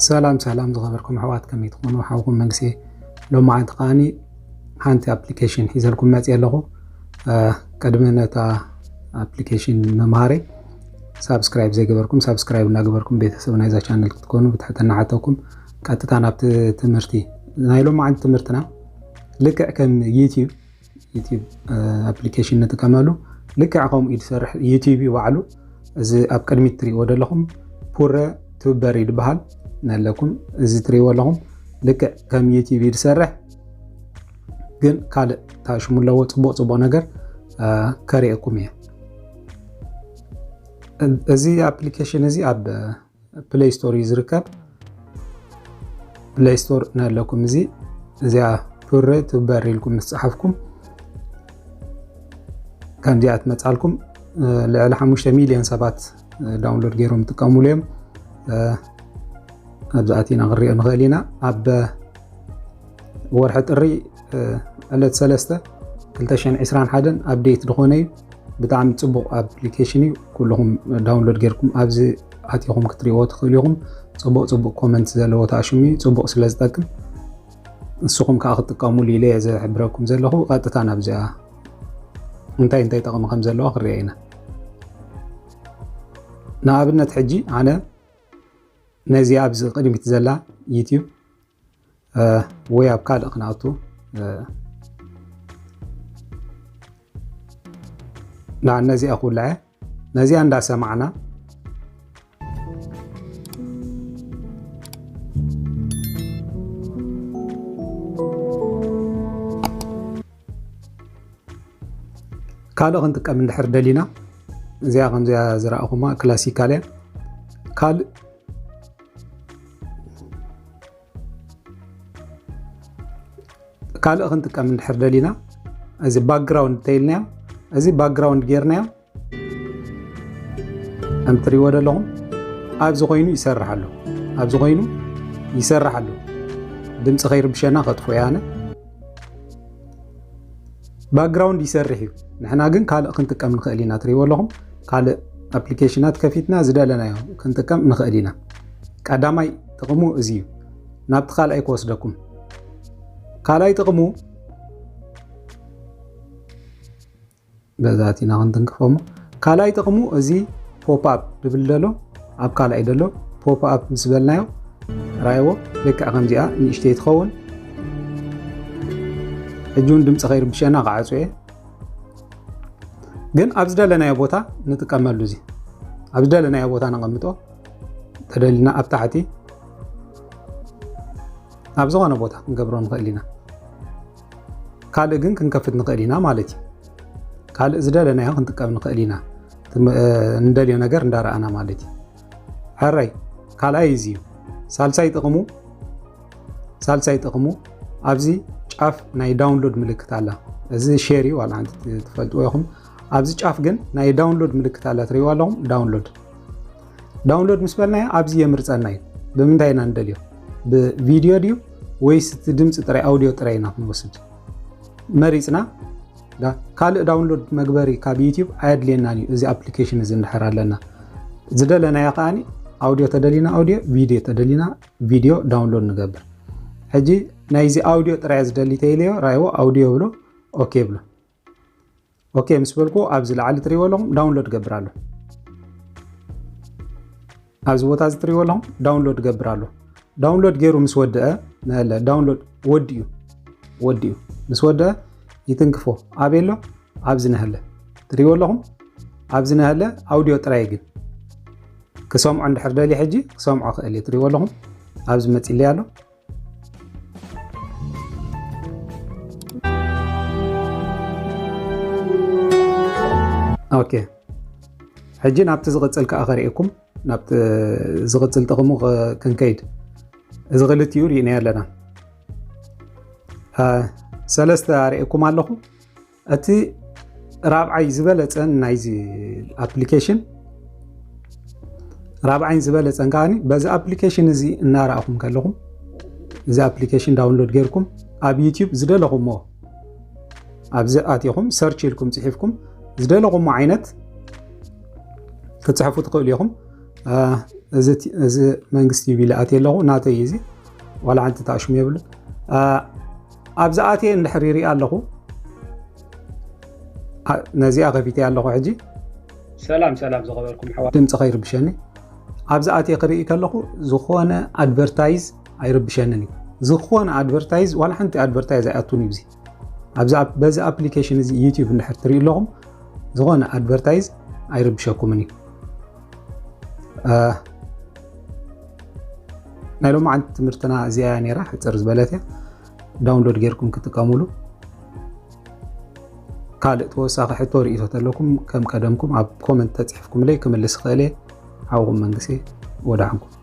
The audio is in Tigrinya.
ሰላም ሰላም ዝኸበርኩም ኣሕዋት፣ ከመይ ትኾኑ? ሓውኩም መንግስቴ። ሎማዓንቲ ከዓኒ ሓንቲ ኣፕሊኬሽን ሒዘልኩም መፅየ ኣለኹ። እ፣ ቅድሚ ነታ ኣፕሊኬሽን ምምሃረይ ሳብስክራይብ ዘይገበርኩም ሳብስክራይብ እናገበርኩም ቤተሰብ ናይዛ ቻነል ክትኮኑ ብትሕትና ሓተኩም። ቀጥታ ናብቲ ትምህርቲ፣ ናይ ሎማዓንቲ ትምህርትና ልክዕ ከም ዩቲዩብ ዩቲዩብ ኣፕሊኬሽን ንጥቀመሉ። ልክዕ ከምኡ እዩ ዝሰርሕ። ዩቲዩብ እዩ ባዕሉ። እዚ ኣብ ቅድሚት ትሪእዎ ዘለኹም ፑረ ቱበር እዩ ዝበሃል። ነለኩም እዚ ትሪእዎ ኣለኹም ልክዕ ከም ዩቲዩብ እዩ ዝሰርሕ፣ ግን ካልእ ታሽሙ ኣለዎ። ፅቡቕ ፅቡቕ ነገር፣ እ፣ ከርእየኩም እየ። እዚ ኣፕሊኬሽን እዚ ኣብ ፕሌይ ስቶር እዩ ዝርከብ። ፕሌይ ስቶር ነለኩም እዚ፣ እዚኣ ፑረ ቱበር ኢልኩም ምስ ጸሓፍኩም ከምዚኣ ትመጻልኩም። እ፣ ልዕሊ ሓሙሽተ ሚልዮን ሰባት፣ እ፣ ዳውንሎድ ገይሮም ይጥቀሙሉ እዮም። እ፣ ኣብዚ ኣቲና ክንሪኦ ንኽእል ኢና። ኣብ ወርሒ ጥሪ፣ እ፣ ዕለት ሰለስተ ክልተ ሽሕን ዕስራን ሓደን ኣፕዴት ዝኾነ እዩ። ብጣዕሚ ጽቡቕ ኣፕሊኬሽን እዩ። ኩልኹም ዳውንሎድ ጌርኩም ኣብዚ ኣቲኹም ክትሪእዎ ትኽእሉ ኢኹም። ጽቡቕ ጽቡቕ ኮመንት ዘለዎ ተኣሽሙ እዩ። ጽቡቕ ስለ ዝጠቅም ንስኹም ከኣ ክትጥቀሙሉ ኢለ እየ ዝሕብረኩም ዘለኹ። ቀጥታ ናብዚኣ እንታይ እንታይ ጠቕሚ ከም ዘለዋ ክንሪኣ ኢና። ንኣብነት ሕጂ ኣነ ነዚኣ ኣብዚ ቅድሚት ዘላ ዩቲዩብ፣ እ፣ ወይ ኣብ ካልእ ክነኣቱ፣ እ፣ ንዓ ነዚኣ ክውልዐ፣ ነዚኣ እንዳሰማዕና ካልእ ክንጥቀም እንድሕር ደሊና፣ እዚኣ ከምዚኣ ዝረኣኹማ ክላሲካል እያ። ካልእ ካልእ ክንጥቀም እንድሕር ደሊና፣ እዚ ባክግራውንድ እንተኢልናዮ፣ እዚ ባክግራውንድ ጌርናዮ፣ ከም ትሪእዎ ዘለኹም ኣብዚ ኮይኑ ይሰርሕ ኣሎ። ኣብዚ ኮይኑ ይሰርሕ ኣሎ። ድምፂ ከይርብሸና ከጥፎ እየ ኣነ። ባክግራውንድ ይሰርሕ እዩ። ንሕና ግን ካልእ ክንጥቀም ንኽእል ኢና። ትሪእዎ ኣለኹም፣ ካልእ ኣፕሊኬሽናት ከፊትና ዝደለናዮ ክንጥቀም ንኽእል ኢና። ቀዳማይ ጥቕሙ እዚ እዩ። ናብቲ ካልኣይ ክወስደኩም። ካልኣይ ጥቕሙ፣ በዛ ኣቲና ክንትንክፎ እሞ፣ ካልኣይ ጥቕሙ እዚ ፖፕ ኣፕ ዝብል ዘሎ፣ ኣብ ካልኣይ ዘሎ ፖፕ ኣፕ ምስ በልናዮ፣ ራእይዎ፣ ልክዕ ከምዚኣ ንእሽተይ ትኸውን። ሕጂ እውን ድምፂ ከይርብሸና ክዓፅዮ እየ። ግን ኣብ ዝደለናዮ ቦታ ንጥቀመሉ። እዚ ኣብ ዝደለናዮ ቦታ ነቐምጦ። ተደሊና ኣብ ታሕቲ ኣብ ዝኾነ ቦታ ክንገብሮ ንኽእል ኢና። ካልእ ግን ክንከፍት ንኽእል ኢና ማለት እዩ። ካልእ ዝደለናዮ ክንጥቀም ንኽእል ኢና። ትም-፣ እ፣ እንደልዮ ነገር እንዳረኣና ማለት እዩ። ሕራይ ካልኣይ እዚ እዩ። ሳልሳይ ጥቕሙ፣ ሳልሳይ ጥቕሙ ኣብዚ ጫፍ ናይ ዳውንሎድ ምልክት ኣላ። እዚ ሼር እዩ፣ ዋላ ሓንቲ ትፈልጥዎ ኢኹም። ኣብዚ ጫፍ ግን ናይ ዳውንሎድ ምልክት ኣላ፣ ትሪእዋ ኣለኹም? ዳውንሎድ። ዳውንሎድ ምስ በልናዮ ኣብዚ የምርፀና እዩ። ብምንታይ ኢና ንደልዮ? ብቪድዮ ድዩ ወይስ እቲ ድምፂ ጥራይ፣ ኣውዲዮ ጥራይ ኢና ክንወስድ? መሪፅና፣ ዳ-፣ ካልእ ዳውንሎድ መግበሪ ካብ ዩቲዩብ ኣየድልየናን እዩ፣ እዚ ኣፕሊኬሽን እዚ እንድሕር ኣለና። ዝደለናዮ ከዓኒ ኣውዲዮ ተደሊና ኣውዲዮ፣ ቪድዮ ተደሊና ቪድዮ ዳውንሎድ ንገብር። ሕጂ ናይዚ ኣውዲዮ ጥራይ ዝደሊ ተይለዮ፣ ራይዎ ኣውዲዮ ብሎ፣ ኦኬ ብሎ። ኦኬ ምስ በልኩ ኣብዚ ላዕሊ ትሪእዎ ኣለኹም ዳውንሎድ ገብር ኣሎ። ኣብዚ ቦታ እዚ ትሪእዎ ኣለኹም ዳውንሎድ ገብር ኣሎ። ዳውንሎድ ገይሩ ምስ ወደአ፣ ነለ ዳውንሎድ ወዲኡ፣ ወዲኡ ምስ ወደአ ይትንክፎ። ኣበይ ኣሎ? ኣብዚ ነህለ ትሪእዎ ኣለኹም። ኣብዚ ነህለ ኣውዲዮ ጥራይ ግን ክሰምዖ እንድሕር ደልየ ሕጂ ክሰምዖ ክእል እየ። ትሪእዎ ኣለኹም ኣብዚ መፂለይ ኣሎ። ኦኬ፣ ሕጂ ናብቲ ዝቕጽል ከኣ ከርእየኩም፣ ናብቲ ዝቕጽል ጥቕሙ ኸ-፣ ክንከይድ። እዚ ክልቲኡ ርኢናዮ ኣለና። አ፣ ሰለስተ ኣርእየኩም ኣለኹ። እቲ ራብዓይ ዝበለጸን ናይዚ ኣፕሊኬሽን፣ ራብዓይን ዝበለጸን ከኣኒ በዚ ኣፕሊኬሽን እዚ እናረኣኹም ከለኹም፣ እዚ ኣፕሊኬሽን ዳውንሎድ ጌርኩም ኣብ ዩቲዩብ ዝደለኹምዎ ኣብዚ ኣቲኹም ሰርች ኢልኩም ጽሒፍኩም ዝደለኹምዎ ዓይነት ክትጽሕፉ ትኽእሉ ኢኹም። አ፣ እዚ መንግስቲ ቲቪ ልኣት ኣለኹ ናተይ እዚ ዋላ ሓንቲ ተኣሽሙ የብሉ። ኣብዛ ኣትየ እንድሕር ይሪኣ ኣለኹ። ነዚኣ ከፊተ ኣለኹ ሕጂ። ሰላም ሰላም ዝኸበርኩም ሓዋ ድምፂ ከይርብሸኒ። ኣብዚ ኣትየ ክርኢ ከለኹ ዝኾነ ኣድቨርታይዝ ኣይርብሸንን እዩ። ዝኾነ ኣድቨርታይዝ ዋላ ሓንቲ ኣድቨርታይዝ ኣይኣቱን እዩ። ኣብዚ በዚ ኣፕሊኬሽን እዚ ዩቲዩብ እንድሕር ትርኢ ኣለኹም ዝኾነ ኣድቨርታይዝ ኣይርብሸኩምን እዩ። ናይ ሎማዓንቲ ትምህርትና እዚኣ እያ ነይራ፣ ሕፅር ዝበለት እያ። ዳውንሎድ ጌርኩም ክትጥቀሙሉ። ካልእ ተወሳኺ ሕቶ ርእቶ ተለኩም ከም ቀደምኩም ኣብ ኮመንት ተፅሒፍኩምለይ ክምልስ ክእል እየ። ሓውኹም መንግስቴ ወዳዕንኩም።